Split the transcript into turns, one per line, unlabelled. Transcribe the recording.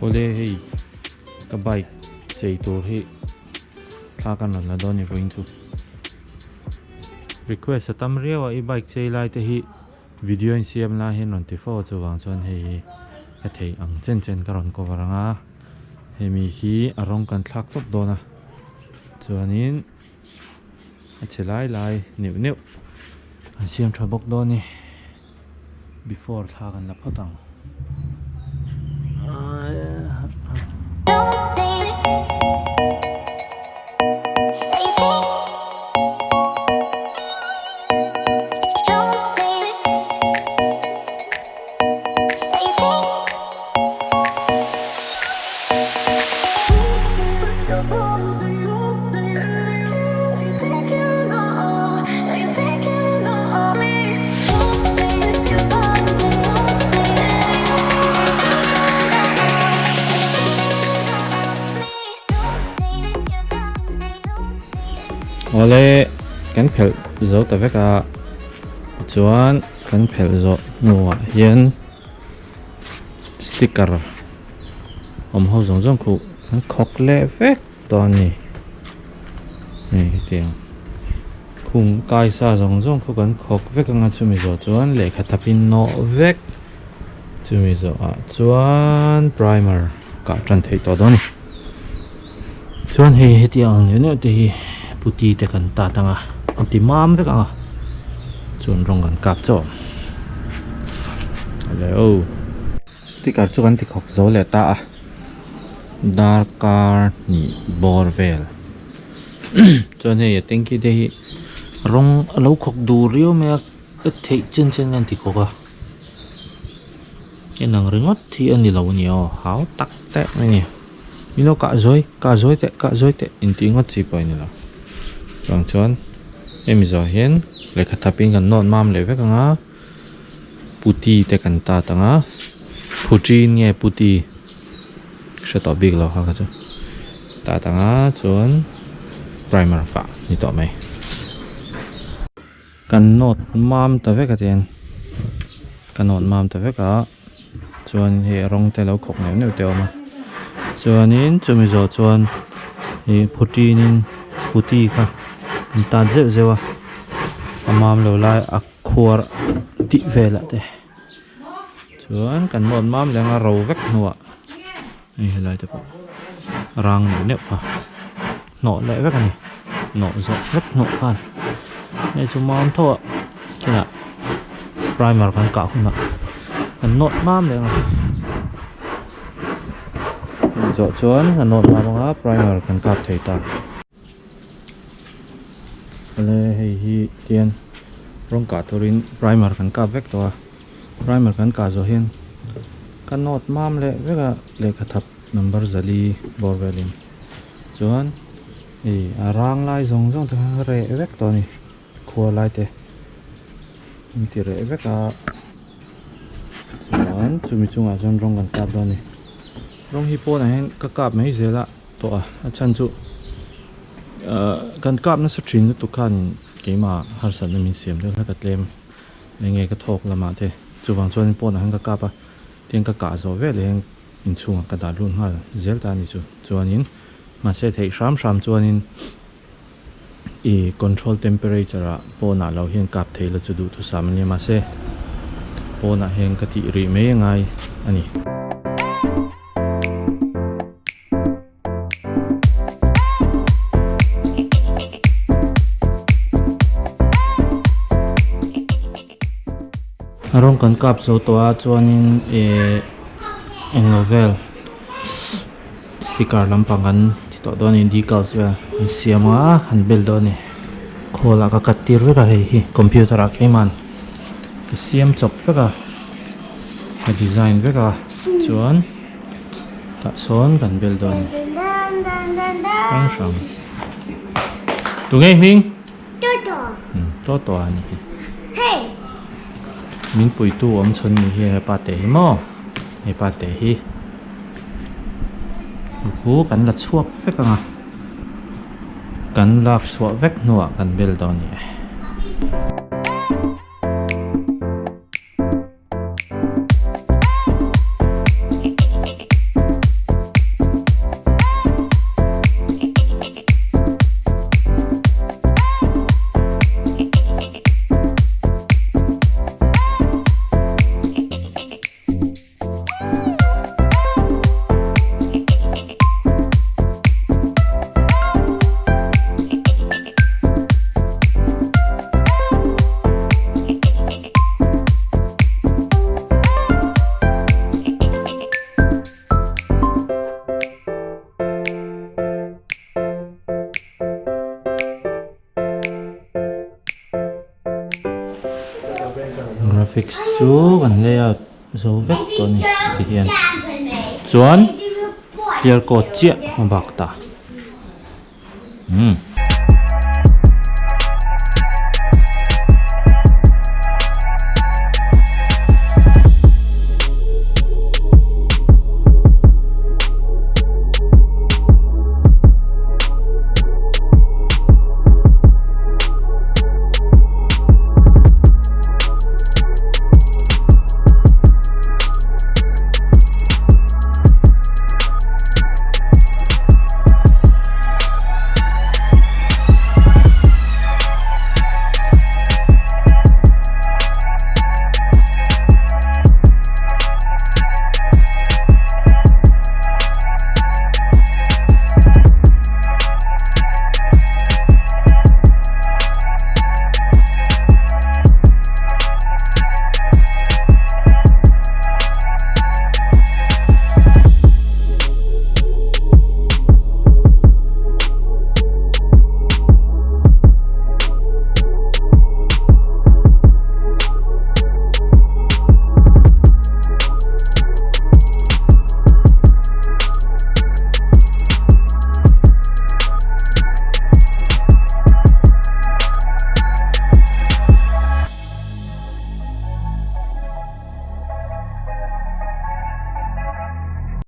Awle hei ka bike chei tur hi thla kan rawn la dawn ni vawiin chu. Request a tam riau a i bike chei lai te hi video in siam lai hian rawn ti fo a chuvang chuan hei hi ka theih ang chen chen ka rawn cover ang a hemi hi a rawng kan thlak tawp dawn a chuanin a chhe lai lai neuh neuh an siam tha bawk dawn a ni. Before thla kan la phawt ang. Awle kan phelh zo ta vek a tichuan kan phelh zawh hnuah hian sticker awm ho zawng zawng khuh an khawk leh vek tawh a ni hei hetiang khung kai sa zawng zawng khu kan khawk vek anga chumi zawh chuan lehkha thap in nawh vek chumi zawh ah chuan primer kah tan theih tawh dawn a ni chuan hei hetiang ang neuh neuh te hi putty te kan tat anga an ti mam vek anga chuan rawng kan kap chauh ang hello. Sticker chu kan ti khawk zo leh ta a darkar hnih bawr vel chuan hei a tanky te hi rawng a lo khawk dur riau mai a ka theih chen chen kan ti khawk a en ang ringawt hi a ni lo a ni aw hau tak teh mai a ni min lo kah zawi kah zawi teh kah zawi teh intih ngawt chi pawh a ni lo chuvang chuan hemi zawh hian lehkha thap in kan nawt mam leh vek ang a. Puti te kan tat ang a phuṭin nge puti hre tawh bik lo kha kha chu tat ang a chuan primer kah ni tawh mai kan nawt mam ta vek a tiang ka nawt mam ta vek a chuan hei a rawng te lo khawk neuh neuh te a awm a chuanin chumi zawh chuan ih phuṭin in puti kha an tat zeuh zeuh a a mam lo lai a. Khuar tih velah te chuan kan nawt mam leh anga ro vek hnuah hei helai te pawh rang neuh neuh kha hnawh leh vek a ni hnawh zawh vek hnawh khan hei chu mam tho ah kinah primer kan kah hunah kan nawt mam leh anga zawh chuan kan nawt mam anga primer kan kap thei ta. Awle hei hi tian rawng kah turin primer kan kap vek tawh a primer kan kah zawh hian ka note mam leh vek a lehkha thap number zali bawr velin chuan ih a rang lai zawng zawng te kha reh vek tawh a ni khua lai te an ti reh vek a chuan chumi chungah chuan rawng kan kap dawn a ni rawng hi pawnah hian ka kap mai zel a. tawh a a chhan chu ahh kan kap nasa thin lutuk khan keimah harsatna min siam deuh hlek a tlem eng nge ka thawk lamah te chuvang chuan pawnah hian ka kap a tin ka kah zawh veleh hian inchhungah ka dah lut nghal zel ta a ni chu chuanin mahse theih hram hram chuanin ih control temperature ah pawnah lo hian kap thei la chu duhthusam a nia mahse pawnah hian ka tih rih mai a ngai a ni. A rawng kan kap zo tawh a chuanin ihh englo vel sticker lampang kan ti tawh dawn a ni decals vel an siam a an bel dawn a ni khawl ah ka cut tir vek a hei hi computer ah keimah ka siam chawp vek a ka design vek a chuan. Tah sawn kan bel dawn a ni. Hrang hrang. Tunge hming?
Toto.
Toto a ni hi. Min puitu awm chhawn ni hi hepa te hi maw? Hepa te hi. Khu kan la chhuak vek ang a. Kan lak chhuah vek hnuah kan bel dawn a ni e. Graphics chu kan layout zo vek tawh a ni ti hian chuan clear coat chiah a bak ta umm.